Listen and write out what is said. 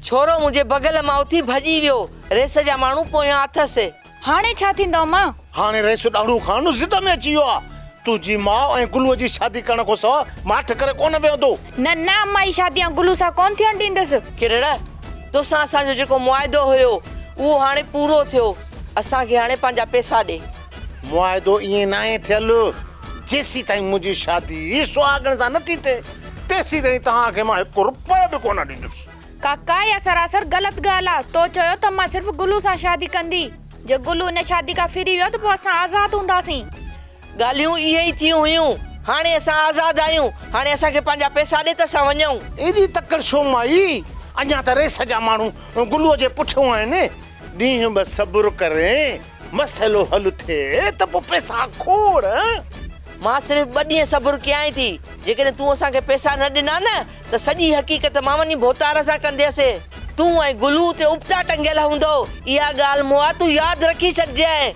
ڇورو منهنجي بغل مان اٿي ڀڄي ويو. ريس جا ماڻهو پويان اٿس. هاڻي ڇا ٿيندو امان؟ هاڻي رئيس ڏاڙهون کائڻ ضد ۾ اچي ويو آ. تنهنجي ماء ۽ گلوء جي شادي ڪرڻ کان سواء ماٺ ڪري ڪونه ويهندو. نه نه امان هي شادي آئون گلو سان ڪونه ٿيڻ ڏيندس. ڪرڙ، توسان اسان جو جيڪو معاهدو هيو، اهو هاڻي پورو ٿيو. اسان کي هاڻي پنهنجا پئسا ڏي. معاهدو ائين ناهي ٿيل. جيسيتائين منهنجي شادي سهاڳڻ سان نه ٿي ٿئي، تيسيتائين توهان کي مان هڪ رپيو به ڪونه ڏيندس. ڪاڪا اها سراسر غلط ڳالهه آ. تو چيو ته مان صرف گلو سان شادي ڪندي. جي گلو ان شادي کان ڦري ويو ته پوء اسان آزاد هونداسين. ڳالهيون اهي ئي ٿيون هيون. هاڻي اسان آزاد آهيون. هاڻي اسان کي پنهنجا پئسا ڏي ته اسان وڃون. ايڏي تڪڙ ڇو مائي؟ اڃا ته ريس جا ماڻهو گلوء جي پٺيون آهن. ڏينهن ٻه صبر ڪرين، مسئلو حل ٿئي ته پوء پئسا کوڙ. مان صرف ٻه ڏينهن صبر ڪيائين ٿي. جيڪڏهن تون اسان کي پئسا نه ڏنا نه ته سڄي حقيقت مان وڃي ڀوتار سان ڪنديس. تون ۽ گلو اتي ابتا ٽنگيل هوندؤ. اها ڳالهه مئا تون ياد رکي ڇڏجانء.